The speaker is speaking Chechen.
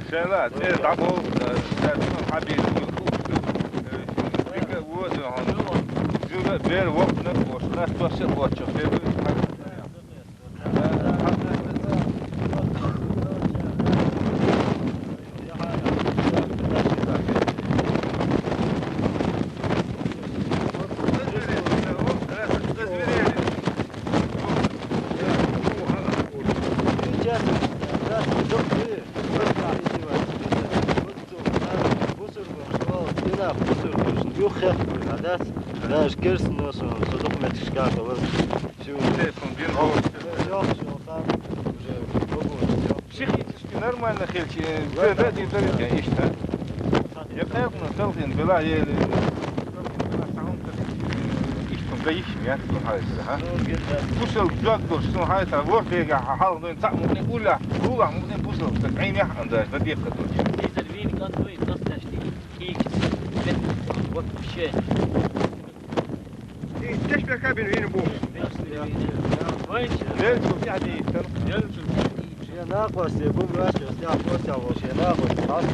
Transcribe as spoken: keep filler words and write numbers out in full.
Шайла, цӀе дӀаболх, э, шайла хьабийр, э, дика вода хьона. Зура бер вокхна, ош, нас тоша воча, бер. Даже керс носом, садок метр шкафа, вот. Всё. Телефон, бир бо. Всё, всё, там уже пробовали, всё. Психически нормально хилчи, э, да, да, да, да, да, иштта. Я как, ну, стал хин, была еле, э, иштта, да, иш, я, ну, хайса, а? Пусал, жак, дор, что, хайса, вот, я, ха-, ха-, ну, там, ну, уля, уля, ну, пусал, так, ай, не, анда, да, дехка, дор. Dieser Wein ganz ruhig, das ist der Stieg. Вообще. Кеш бе кабин вини бу. Лел чу бяди тан. Лел чу. Я на квасе бу баш, я квасе вообще на квасе.